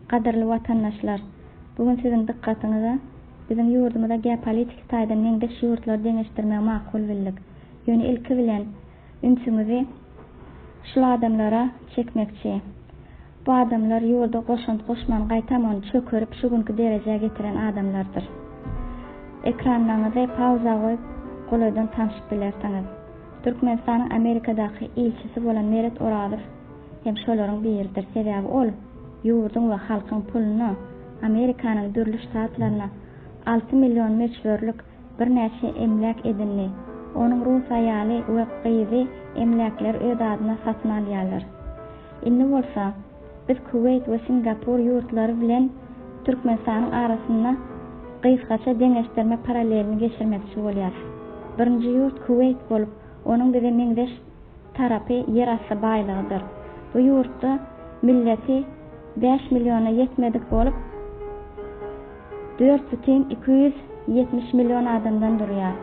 Gadyrly watandaşlar! Bu gün siziň dykgatyňyza biziň ýurdumyza geopolitiki taýdan meňzeş ýurtlary deňeşdirmegi makul bildik. Ýöne ilki bilen ünsüňizi şul adamlara çekmekçi. Bu adamlar ýurda goşant goşman gaýtam ony çökerip şu günki derejä getiren adamlardyr. Ekranlaryňyzy pauza goýup golaýdan tanşyp bilersiňiz. Türkmenistanyň Amerikadaky ilçisi bolan Meret Orazow hem şolaryň biridir. Sebäbi ol ýurduň we halkyň puluna Amerikanyň dürli ştatlarynda 6 million möçberlik birnäçe emläk edindi. Onuň rus aýaly we gyzy emläkleri öz adyna satyn alýarlar. Indi bolsa, biz Kuweýt we Singapur ýurtlary bilen Türkmenistanyň arasynda gysgaça deňeşdirme parallelini geçirmekçi bolýarys. Birinji ýurt Kuweýt bolup, onuň bize meňzeş tarapy ýerasty baýlygydyr. Bu ýurtda milleti 5 milliona ýetmedik bolup, 4,270 million adamdan durýar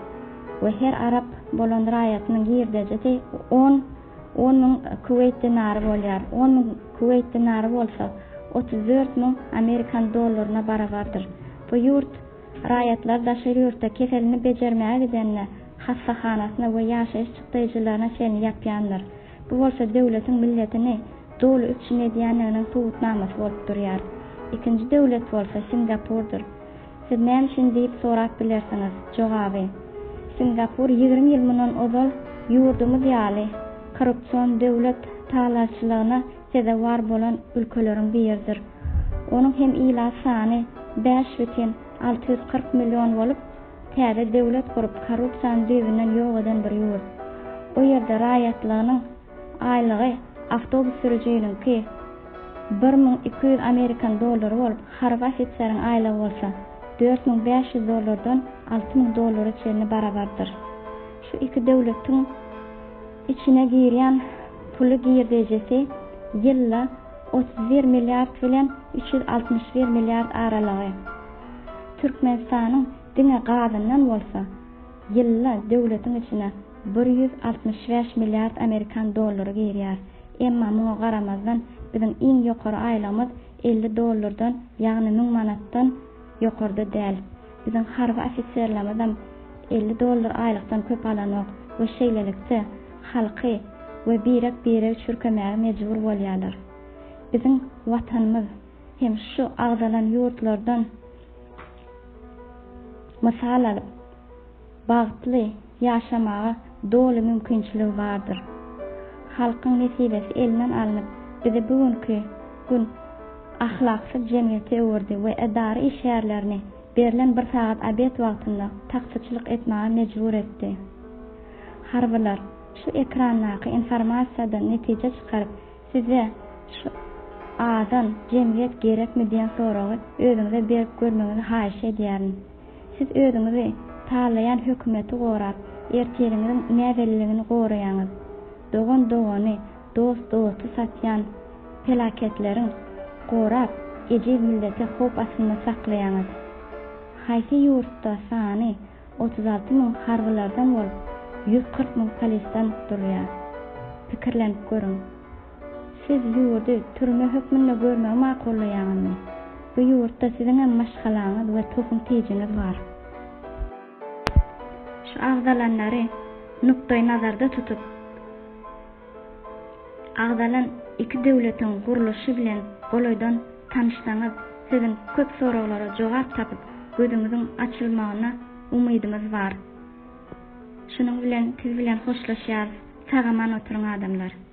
we her arap bolan raýatynyň girdejisi 10 10 000 kuweýt dinary bolýar. 10 000 kuweýt dinary bolsa 34 000 amerikan dollaryna barabardyr. Bu ýurt raýatlary daşary ýurtda keselini bejermäge gidende hassahanasyna we ýaşaýyş çykdaýjylaryna çenli ýapýandyr. Bu bolsa döwletiň milletini doly üpjün edýänliginiň subutnamasy bolup durýar. Ikinji döwlet bolsa Singapurdyr. Siz näme üçin diýip sorap bilersiňiz. Jogaby, Singapur 20 ýyl mundan ozal ýurdumyz ýaly korrupsion döwlet talaçylygyna sezewar bolan ülkeleriň biridir. Onuň hem ilat sany 5,640 million bolup, täze döwlet gurup korrupsiýany düýbünden ýok eden bir ýurt. O ýerde raýatlygynyň aýlygy awtobus sürüjiniňki 1200 amerikan dollary bolup, harby ofiseriň aýlygy bolsa 4500 dollardan 6000 dollara çenli barabardyr. Şu iki döwletiň içine girýän puly girdejisi ýylda 31 milliard bilen 361 milliard aralygy. Türkmenistanyň diňe gazyndan bolsa ýylda döwletiň içine 165 milliard amerikan dollary girýär. Emma muňa garamazdan biziň iň ýokary aýlygymyz 50 dollardan, ýagny 1000 manatdan ýokarda däl. Biziň harby ofiserlerimizem 50 dollar aýlykdan köp alanok we şeýlelikde halky we birek-biregi çürkemäge mejbur bolýarlar. Biziň watanymyz hem şu agzalan ýurtlardan mysal alyp, bagtly ýaşamaga doly mümkinçiligi bardyr. Halkyň nesibesi elinden alnyp, bizi bu günki gün ahlaksyz jemgyýete öwürdi we edara işgärlerini berlen bir sagat obed wagtynda taksyçylyk etmäge mejbur etdi. Harbylar, şu ekrandaky informasiýadan netije çykaryp, size şu azan jemgyýet gerekmi diýen soragy özüňize berip görmegiňizi haýyş edýärin. Siz özüňizi talaýan hökümeti gorap, ertiriňiziň näbelliligini goraýaňyz. Dogan dogany, dost dosty satýan pelaketleriň gorap, ejiz milleti howp astynda saklaýaňyz. Haýsy ýurtda sany 36 000 harbylardan bolup, 140 000 polisden durýar? Pikirlenip görüň. Siz ýurdy türme hökmünde görmegi makullaýaňyzmy? Bu ýurtda siziňem maşgalaňyz we tohum-tijiňiz bar. Şu agzalanlary nukdaý nazarda tutup, agzalan iki döwletiň gurluşy bilen golaýdan tanyşsaňyz, siziň köp soraglara jogap tapyp, gözüňiziň açylmagyna umydymyz bar. Şunuň bilen siz bilen hoşlaşýarys. Sag-aman oturyň adamlar.